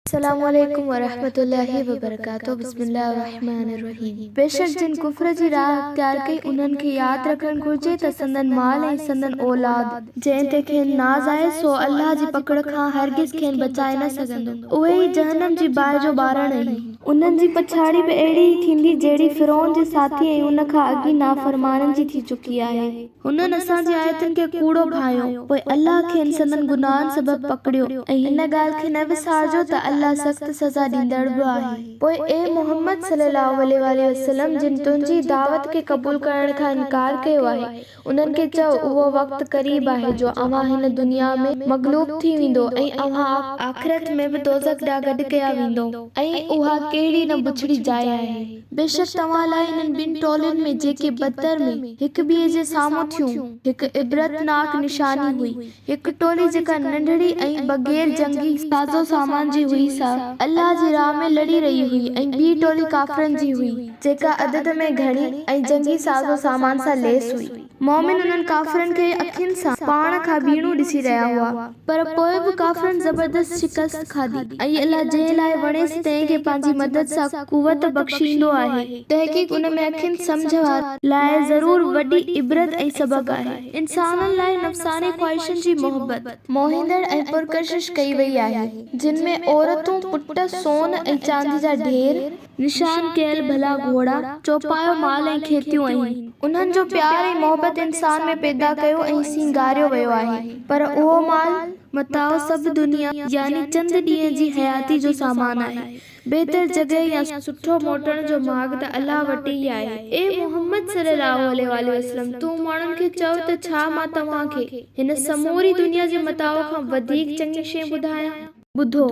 السلام عليڪم ورحمة الله وبرڪاته بسم الله الرحمٰن الرحيم بيشڪ جن ڪفر جي راهه اختيار ڪئي انهن کي ياد رکڻ گهرجي ته سندن مال ۽ سندن اولاد، جنهن تي کين ناز آهي، سو الله جي پڪڙ کان هرگز کين بچائي نه سگهندو، اهي ئي جهنم جي باهه جو ٻارڻ آهن. انهن جي پڇاڙي به اهڙي ئي ٿيندي جهڙي فرعون جي ساٿي ۽ ان کان اڳي نافرمانن جي ٿي چڪي آهي. هنن اسان جي آيتن کي ڪوڙو ڀانئيو، پوء الله کين سندن گناهن سبب پڪڙيو ۽ هن ڳالهه کي نه وسارجو ته الله سخت سزا ڏيندڙ به آهي. پوء اي محمد صلّي اللّٰه عليه واٰله وسلّم! جن تنهنجي دعوت کي قبول ڪرڻ کان انڪار ڪيو آهي، انهن کي چئو، اهو وقت قريب آهي جو اوهان هن دنيا ۾ مغلوب ٿي ويندو ۽ اوهان آخرت ۾ به دوزخ ڏانهن گڏ ڪيا ويندؤ ۽ اها ڪهڙي نه بڇڙي جاء آهي. بيشڪ توهان لاء انهن ٻن ٽولين ۾، جيڪي بدر ۾، هڪ ٻئي جي سامهون ٿيون، هڪ عبرتناڪ نشاني هئي. هڪ ٽولي جيڪا ننڍڙي ۽ بغير جنگي ساز و سامان جي هئي سا الله جي راهه ۾ لڙي رهي هئي ۽ ٻي ٽولي ڪافرن جي هئي، جيڪا عدد ۾ گهڻي ۽ جنگي ساز و سامان سان ليس هئي. مؤمن انهن ڪافرن کي اکين سان پاڻ کان ٻيڻو ڏسي رهيا هئا، پر پوء به ڪافرن زبردست شڪست کاڌي ۽ الله جنهن لاء وڻيس تنهن کي پنهنجي مدد سان قوت بخشيندو آهي، تحقيق ان ۾ اکين سمجهه وارن لاء ضرور وڏي عبرت ۽ سبق آهي. انسانن لاء نفساني خواهشن جي محبت موهيندڙ ۽ پرڪشش ڪئي وئي آهي، جن ۾ عورتون، پٽ، سون ۽ چاندي جا ڍير، نشان ڪيل ڀلا گهوڙا، چوپايو مال ۽ کيتيون آهن. انهن جو پيار ۽ محبت انسان ۾ پيدا ڪيو ۽ سينگاريو ويو آهي، پر اهو مال، متاع سڀ دنيا يعني چند ڏينهن جي حياتي جو سامان آهي. بهتر جڳهه يا سٺو موٽڻ جو ماڳ ته الله وٽ ئي آهي. اي محمد صلي الله عليه واٰله وسلم! تون ماڻهن کي چئو ته ڇا مان توهان کي هن سموري دنيا جي متاع کان وڌيڪ چڱي شيء ٻڌايان؟ ٻڌو!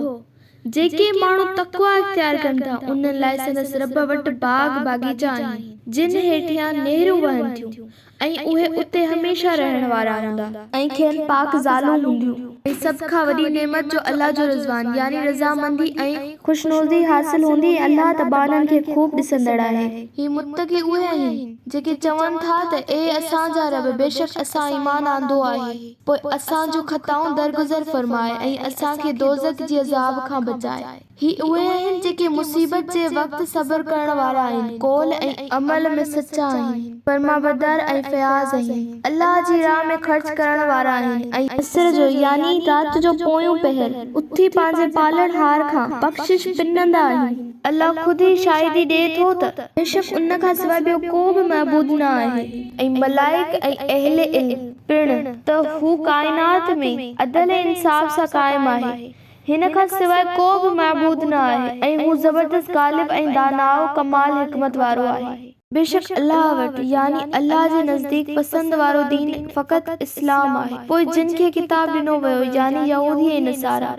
جيڪي ماڻهو تقويٰ اختيار ڪن ٿا، انهن لاء سندس رب وٽ باغ باغيچا آهن، جن هيٺيان نهرون وهن ٿيون، ۽ اهي اتي هميشه رهڻ وارا هوندا. ۽ کين پاڪ زالون هونديون. ۽ سڀ کان وڏي نعمت جو الله جو رضوان، يعني رضامندي ۽. خوشنودي، حاصل هوندي ۽ الله ته ٻانهن کي خوب ڏسندڙ آهي. هي متقي اهي آهن، جيڪي چون ٿا ته اي اسان جا رب! بيشڪ اسان ايمان آندو آهي. پوء اسان جون خطائون درگذر فرماء ۽ اسان کي دوزخ جي عذاب کان بچاء. هي اهي آهن جيڪي مصيبت جي وقت صبر ڪرڻ وارا آهن، قول ۽ عمل ۾ سچا آهن، فرمانبردار ۽ فياض آهن، الله جي راهه ۾ خرچ ڪرڻ وارا آهن ۽. اسر جو يعني رات جو پويون پهر اٿي پنهنجي پالڻهار کان بخشش پنندا آهن. الله خود ئي شاهدي ڏئي ٿو ته بيشڪ ان کان سواء ٻيو ڪو به معبود نه آهي ۽ ملائڪ ۽ اهل علم پڻ ته هو ڪائنات ۾ عدل ۽ انصاف سان قائم آهي، هن کان سواء ڪو به معبود نه آهي ۽ هو زبردست غالب ۽ داناء ڪمال حڪمت وارو آهي. بيشڪ الله وٽ، يعني الله جي نزديڪ، پسند وارو دين فقط اسلام آهي، پوء جن کي ڪتاب ڏنو ويو، يعني يهودي ۽ نصارا،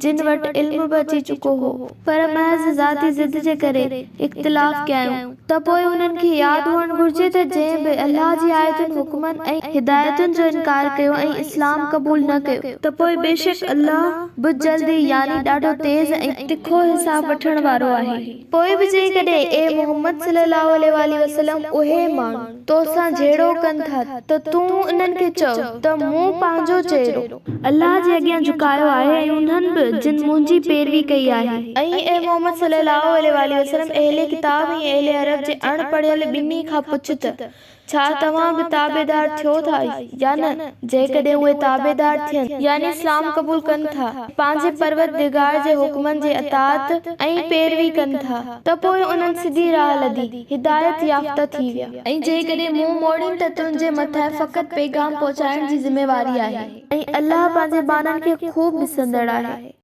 جن وٽ علم به اچي چڪو هو، پر محض ذاتي ضد جي ڪري اختلاف ڪيائون، ته پوء انهن کي ياد هئڻ گهرجي ته جنهن به الله جي آيتن، حڪمن ۽ هدايتن جو انڪار ڪيو ۽ اسلام قبول نه ڪيو، ته پوء بيشڪ الله به جلد ئي يعني ڏاڍو تيز ۽ تکو حساب وٺڻ وارو آهي. پوء به جيڪڏهن، اي محمد صلي الله عليه واٰله وسلم، اهي ماڻهو توسان جهيڙو ڪن ٿا ته تون انهن کي چئو ته مون پنهنجو چهرو. الله جي اڳيان جهڪايو آهي ۽ انهن به جن منهنجي پيروي ڪئي آهي. ۽ اي محمد صلي الله عليه واٰله وسلم اهل ڪتاب ۽ اهل عرب جي اڻ پڙهيل ٻنهي کان پڇ ته ڇا توهان به تابعدار ٿيو ٿا يا نه؟ جيڪڏهن اهي تابعدار ٿين، يعني اسلام قبول ڪن ٿا، پنهنجي پروردگار جي حڪمن جي اطاعت ۽ پيروي ڪن ٿا، ته پوء انهن سڌي راهه لڌي، هدايت يافته ٿي ويا. ۽ جيڪڏهن منهن موڙين ته تنهنجي مٿان فقط پيغام پهچائڻ جي ذميواري آهي. ۽ الله پنهنجي ٻانهن کي خوب ڏسندڙ آهي.